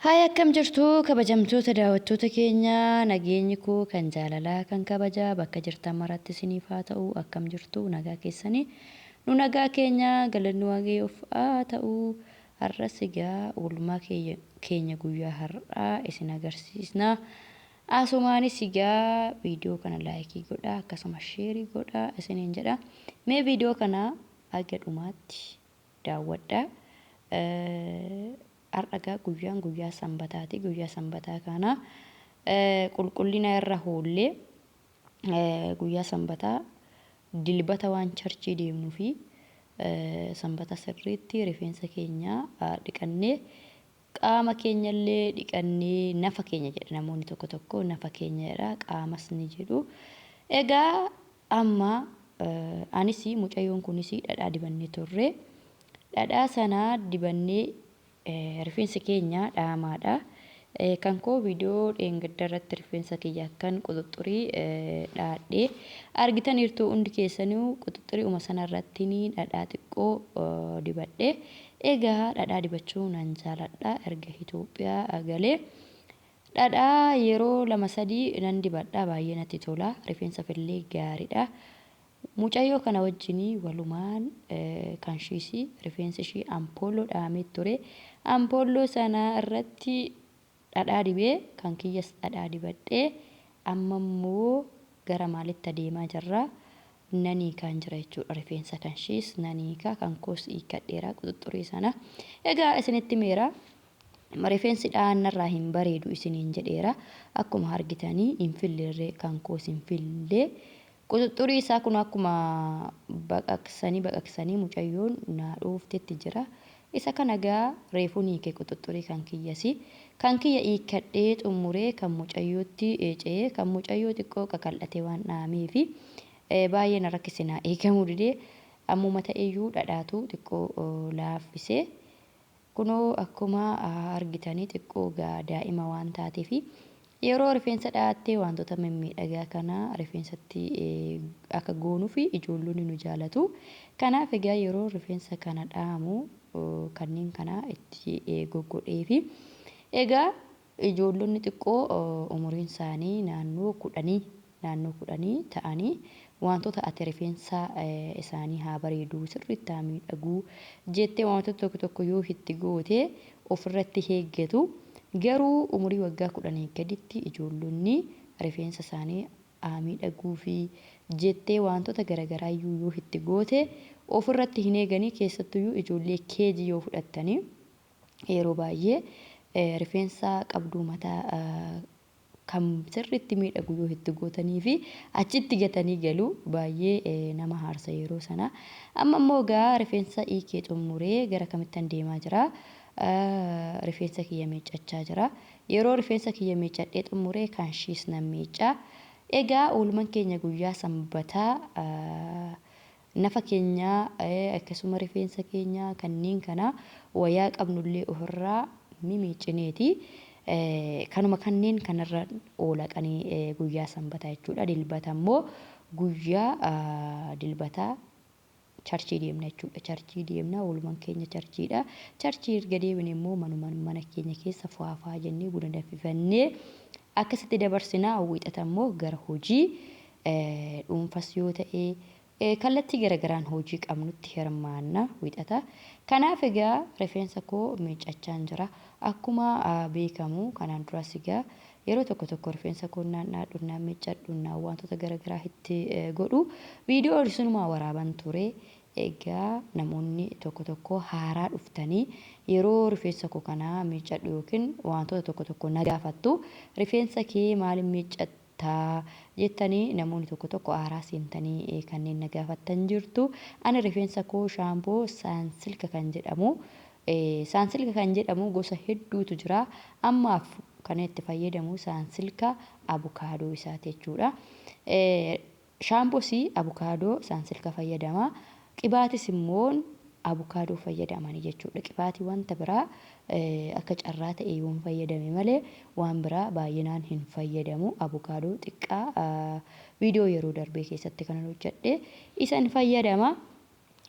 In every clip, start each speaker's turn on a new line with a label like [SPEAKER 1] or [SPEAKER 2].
[SPEAKER 1] Haay, akkam jirtu kabajamtoota daawwattoota keenya? Nageenyi koo kan jaalalaa kan kabajaa bakka jirtan maratti isiniif haa ta'u. Akkam jirtu? Nagaa keessanii? Nu nagaa keenya, galanni Waaqayyoof haa ta'u. Har'as egaa oolmaa keenya guyyaa har'aa isin agarsiisna. Asumaanis egaa viidiyoo kana like godhaa, akkasuma share godhaa isiniin jedha. Mee viidiyoo kana haga dhumaatti daawwadhaa. Har'a egaa guyyaan guyyaa Sanbataati. Guyyaa Sanbataa kana qulqullina irra hoollee, guyyaa Sanbataa Dilbata waan church deemnuu fi Sanbata sirriitti rifeensa keenya dhiqannee, qaama keenyallee dhiqannee, nafa keenya jedha namoonni tokko tokko, nafa keenya jedha, qaamas ni jedhu. Egaa amma anis mucayyoon kunis dhadhaa dibannee turre. Dhadhaa sana dibannee rifeensi keenya dhaamaadha. Kan koo viidiyoo dheengadda irratti rifeensa kiyya akkan quxuxxurii dhaadhee argitaniirtu hundi keessanuu. Quxuxxurii'uma sana irratti dhadhaa xiqqoo dibadhe. Egaa dhadhaa dibachuu nan jaaladha. Erga Itoophiyaa galee dhadhaa yeroo lama sadii nan dibadha, baay'ee natti tola, rifeensaaf illee gaariidha. Mucayyoo kana wajjin walumaan kan ishiis rifeensi ishii ampooloo dhahamee ture. Ampooloo sana irratti dhadhaa dibee, kan kiyyas dhadhaa dibadhee, amma immoo gara maalitti adeemaa jirra? Nan hiikaan jira jechuudha. Rifeensa kan ishiis nan hiika, kan koos hiikkadheera quxuxxurii sana. Egaa isinitti himeera. Rifeensi dhahannarraa hin bareedu isiniin jedheera. Akkuma argitanii hin filleerree, kan koos hin fillee. Quxuxxurii isaa kun akkuma baqaqsanii baqaqsanii mucayyoon naa dhooftetti jira. Isa kana egaa reefuun hiike quxuxxurii kan kiyyasi. Kan kiyya hiikkadhee xummuree kan mucayyootti ce'ee, kan mucayyoo xiqqoo qaqal'atee waan dhahameefi baay'ee na rakkise, naa eegamuu dide. Ammuma ta'eyyuu dhadhaatu xiqqoo laaffise. Kunoo akkuma argitanii xiqqoo egaa daa'ima waan taateefi yeroo rifeensa dhahattee wantoota mimmiidhagaa kana rifeensatti akka goonuuf ijoollonni nu jaalatu. Kanaaf egaa yeroo rifeensa kana dhahamu kanneen kana itti goggodheefi. Egaa ijoollonni xiqqoo umuriin isaanii naannoo 10 ta'anii wantoota ati rifeensa isaanii haa bareeduu, sirriitti haa miidhaguu jettee wantoota tokko tokko yoo itti goote ofirratti eeggatu. Garuu umurii waggaa 10 gaditti ijoollonni rifeensa isaanii haa miidhaguu fi jettee wantoota garaagaraa iyyuu yoo itti goote ofirratti hin eeganii. Keessattuyyuu ijoollee keejii yoo fudhattanii, yeroo baay'ee rifeensa qabduu mataa kan sirriitti miidhagu yoo itti gootanii fi achitti gatanii galu, baay'ee nama haarsa yeroo sana. Amma immoo egaa rifeensa hiikee xumuree gara kamittan deemaa jira? Rifeensa kiyya miiccachaa jira. Yeroo rifeensa kiyya miiccadhee xumuree kan ishiis nan miicca. Egaa oolman keenya guyyaa Sanbataa nafa keenya, akkasuma rifeensa keenya kanneen kana, wayaa qabnullee ofirraa mimiiccineeti. Kanuma kanneen kanarra oolaqanii guyyaa Sanbataa jechuudha. Dilbata immoo, guyyaa Dilbataa church deemna jechuudha. Church deemna, oolman keenya churchiidha. Church erga deemne immoo manuma mana keenya keessa faafaa jennee buna danfifannee akkasitti dabarsinaa. Wiixata immoo gara hojii dhuunfas yoo ta'e, kallattii garagaraan hojii qabnutti hirmaanna Wiixata. Kanaaf egaa rifeensa koo miiccachaan jira. Akkuma beekamu kanaan duras egaa yeroo tokko tokko rifeensa koo naan dhaadhu, naan miiccadhu, naan wantoota garagaraa itti godhu viidiyoo isunumaa waraaban ture. Egaa namoonni tokko tokko haaraa dhuftanii yeroo rifeensa koo kana miiccadhu yookiin wantoota tokko tokko na gaafattu, "Rifeensa kee maaliin miiccatta?" jettanii namoonni tokko tokko haaraa seentanii kanneen na gaafattan jirtu. Ani rifeensa koo shampoo Sunsilk kan jedhamu, Sunsilk kan jedhamu gosa hedduutu jira. Ammaaf kan itti fayyadamu Sunsilk abukaadoo isaati jechuudha. Shampoos abukaadoo Sunsilk fayyadama. Qibaatis immoo abukaadoo fayyadamanii jechuudha. Qibaatii wanta biraa akka carraa ta'e yoo hin fayyadame malee waan biraa baay'inaan hin fayyadamu. Abukaadoo xiqqaa viidiyoo yeroo darbee keessatti kanan hojjedhe isan fayyadama.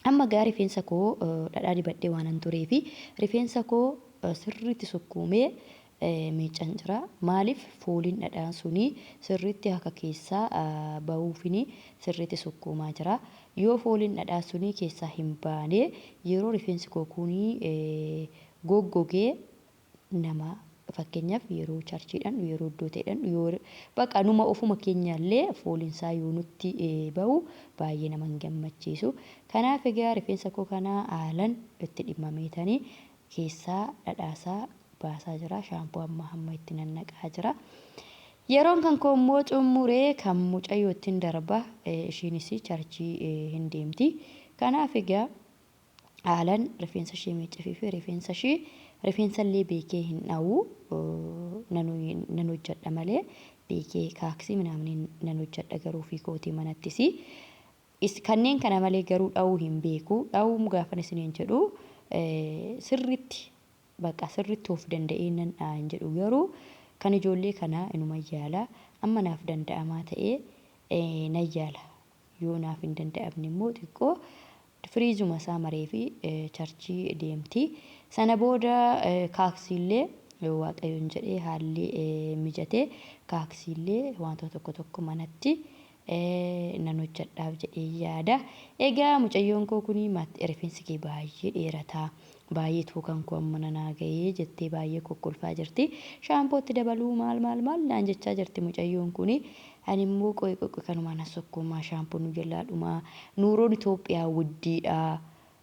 [SPEAKER 1] Amma gaa rifeensa koo dhadhaa dibadhee waanan tureefi rifeensa koo sirriitti sukkuumee miiccan jira. Maaliif fooliin dhadhaan suni sirriitti akka keessaa bahuufini sirriitti sukkuumaa jira. Yoo fooliin dhadhaa suni keessaa hin baane, yeroo rifeensi koo kuni goggogee nama, fakkeenyaaf yeroo charchiidhaan, yeroo iddoo ta'edhaan, yoo baqa numa ofuma keenyaallee fooliinsaa yoo nutti bahu baay'ee nama hin gammachiisu. Kanaaf egaa rifeensa koo kana haalan itti dhimmameetanii keessaa dhadhaasaa baasaa jira. Shaampoo amma hamma itti nannaqaa jira. Yeroon kan koo immoo xummuree kan mucayyoottin darba. Ishiinis charchii hin deemti. Kanaaf egaa haalan rifeensa ishee miiccifii fi rifeensa ishee rifeensa illee beekee hin dhawu, nan hojjedha malee, beekee kaaksii minaamin nan hojjedha garuu ofii kootii manattis. Kanneen kana malee garuu dhawuu hin beeku. Dhawuu gaafan isiniin jedhu sirriitti bakka sirriitti of danda'ee nan dha'a hin jedhu, garuu kan ijoollee kanaa inuma yaala. Amma naaf danda'amaa ta'ee nan yaala. Yoo naaf hin danda'amne immoo xiqqoo firiizuma isaa maree fi charchii deemti. Sana booda kaaksiillee yoo Waaqayyoon jedhee haalli mijatee kaaksiillee wantoota tokko tokko manatti nan hojjedhaaf jedhee yaada. Egaa mucayyoon koo kun rifeensi kee baay'ee dheerataa, baay'ee tuukan koo amma nanaa ga'ee jettee baay'ee kokkolfaa jirti. Shaampootti dabaluu maal maal maal naan jechaa jirti mucayyoon kun. Ani immoo qoy qoy qoy, kanumaan as sokkuumaa, shaampoon nu jalaa dhumaa, nuuroon Itoophiyaa wuddiidha.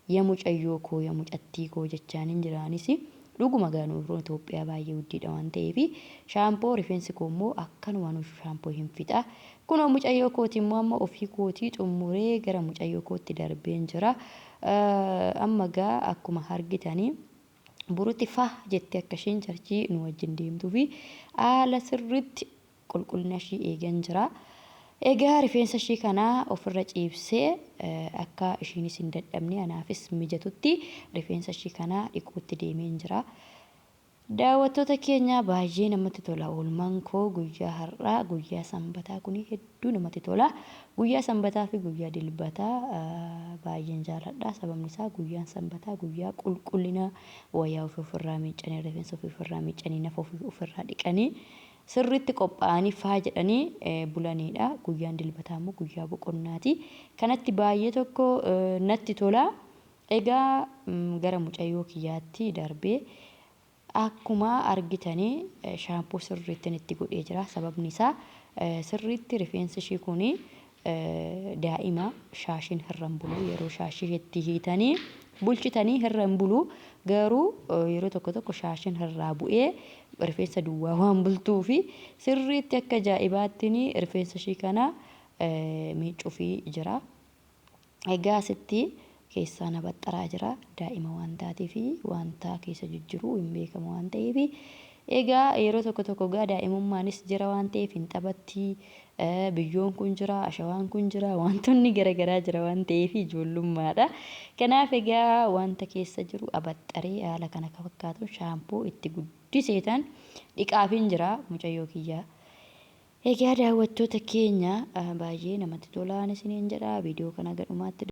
[SPEAKER 1] Ya mucayyoo koo, ya mucattii koo jechaanin jiraanis, dhuguma gaa nuuroon Itoophiyaa baay'ee wuddiidha waan ta'eef, shaampoo rifeensi koo immoo akkanumaan shaampoo hin fixa. Kunoo mucayyoo kooti immoo amma ofii kootii xummuree gara mucayyoo kootti darbeen jira. Amma gaa akkuma argitanii borutti fa jettee akka isheen charchii nu wajjin deemtuu fi haala sirriitti qulqullina ishii eegan jira. Egaa rifeensa ishii kana ofirra ciibsee akka ishiinis hin dadhabne anaafis mijatutti rifeensa ishii kana dhiquutti deemeen jira. Daawwattoota keenya, baay'ee namatti tola oolmaan koo guyyaa har'aa, guyyaa sanbataa kun hedduu namatti tola. Guyyaa sanbataa fi guyyaa dilbataa baay'een jaaladha. Sababni isaa guyyaan sanbataa guyyaa qulqullina wayyaa ofii ofirraa miiccanii, rifeensa ofii ofirraa miiccanii, nafa ofii ofirraa dhiqanii, sirriitti qophaa'anii faa jedhanii bulaniidha. Guyyaan dilbataa immoo guyyaa boqonnaati. Kanatti baay'ee tokko natti tola. Egaa gara mucayyoo kiyyaatti darbee akkuma argitanii shaampoo sirriittiin itti godhee jira. Sababni isaa sirriitti rifeensi ishii kun daa'ima, shaashiin irra hin bulu. Yeroo shaashii itti hiitanii bulchitanii irra hin bulu, garuu yeroo tokko tokko shaashiin irraa bu'ee rifeensa duwwaa waan bultuu fi sirriitti akka ajaa'ibaattiin rifeensa ishii kana miicuufii jira. Egaa asitti keessaa na baxxaraa jira, daa'ima waan taateef wanta keessa jijjiru hin beekamu waan ta'eef. Egaa yeroo tokko tokko egaa daa'imummaanis jira waan ta'eef hin taphatti, biyyoon kun jira, ashawaan kun jira, wantoonni garaagaraa jira waan ta'eef ijoollummaadha. Kanaaf egaa wanta keessa jiru abaxxaree haala kana akka fakkaatuun shaampoo itti guddiseetan dhiqaafiin jira mucayyoo kiyyaa. Egaa daawwattoota keenya, baay'ee namatti tolaan isiniin jedha, viidiyoo kana gadhumaatti.